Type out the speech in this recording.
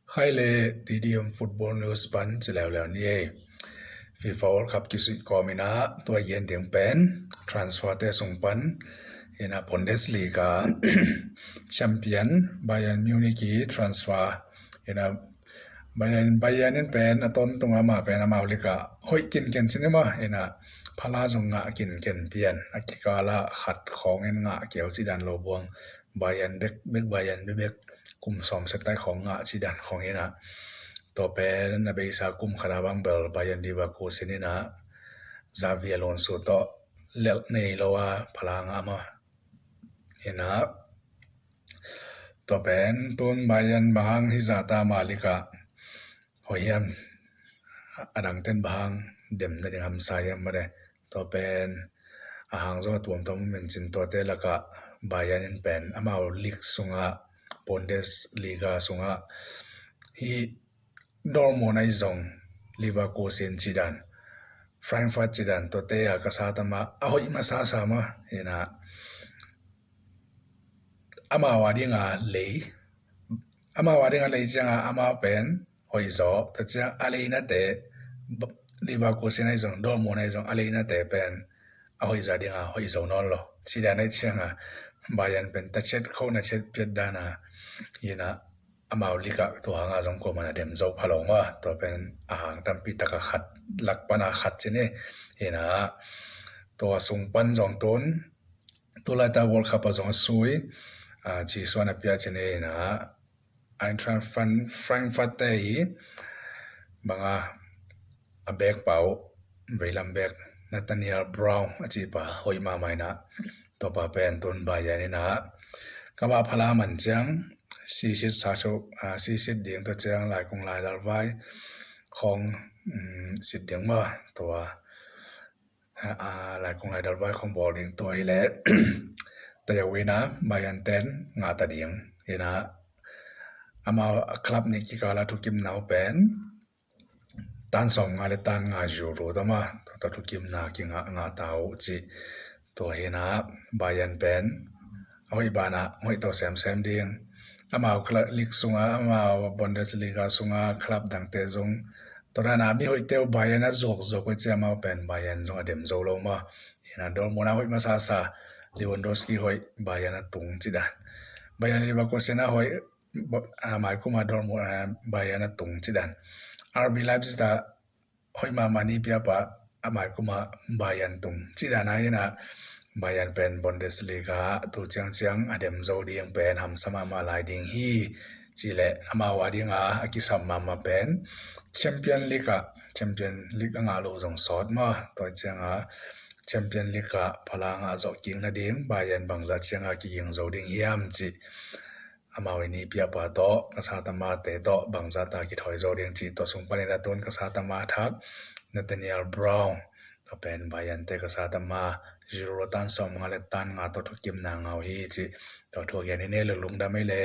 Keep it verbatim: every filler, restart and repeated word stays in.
Khai le T D M Football News pan ci leuleu ni ei. FIFA World Cup kisuih kawm inah tua gen ding pen transfer te sung pan inah Bundesliga champion Bayern Munich i transfer inah Bayern, Bayern in pen a tawntung ama pen amau lik ah hoih kinken cin ima inah phala zong ngah kinken pian a kikala khat khawng in ngah keu ci dan lo buang Bayern bek bek Bayern bek bek kum sawm set tai khawng ngah ci dan khawng inah tua pen a beisa kum khat a bang bel Bayern Leverkusen inah Xabi Alonso tawh lelh nei lo a phala ngah ma inah tua pen tun Bayern bang hang hi zata ma lik ah hoih hiam a dangten bang hang dem nading hamsa hiam made tua pen a hang zong a tuamtuam min cin tuate lakah Bayern in pen amau lik sungah Bundesliga sungah hi Dortmund ahi zong Leverkusen ci dan Frankfurt ci dan tuate a ka sa tama a hoih masa sa ma inah amau a dinga lei amau a dinga lei cianga amau pen hoih zaw ta ciang a leinate Leverkusen ahi zong Dortmund ahi zong a leinate pen a hoih za dinga hoih zo nawn lo ci dan ahi cianga Bayern pen ta chet kho na chet piat dana inah amau lik ah tua hanga zong kuaman a dem zo pha lo ma tua pen a hang tampi taka khat lak pana khat ci ni inah tua sung pan zong tun tulaita World Cup a zong a sui ci suan a pia ci ni inah Eintracht Frankfurt te hi banga a bek pau veilam bek Nathaniel Brown a ci pa hoih mahmah inah tua pa pen tun Bayern inah kaba phala man ciang sisit sa cu sisit ding tua ciang laikung laidalvai khawng sit ding ma tua laikung laidalvai khawng bawl ding tua hi le tayo inah Bayern ten ngah ta ding inah amau a club nih kikala thukimna uh pen tan sawm nga le tan nga euro tama tua thukimna kingah ngah ta uh ci tua hinah Bayern pen a hoih banah hoih to semsem ding amau lik sungah amau Bundesliga sungah club dangte zong tua dana mi hoihte uh Bayern a zuakzuak uh ci amau pen Bayern zong a dem zo lo ma inah Dortmund a hoih masa sa Lewandowski hoih Bayern a tung ci dan Bayern Leverkusen a hoih a maikuma Dortmund Bayern a tung ci dan R B Leipzig a hoih mahmah ni piapa a maikuma Bayern tung ci dan a inah Bayern pen Bundesliga tu ciangciang a dem zo ding pen hamsa mahmah lai ding hi ci le amau a dinga a kisam mahmah pen Champion League ah Champion League a ngah lo zong sawt ma tua cianga Champion League ah phala ngah zawh kik nading Bayern bangzah cianga kiging zo ding hiam ci amau i ni piapa tawh ka satama te tawh bangzah ta kithawi zo ding cih tawh sung panin a tun ka satama thak Nathaniel Brown tua pen Bayern te ka satama euro tan sawm nga le tan nga tawh thukimna ngau hi cih tawh thu gen hi ne lulung dam ei le.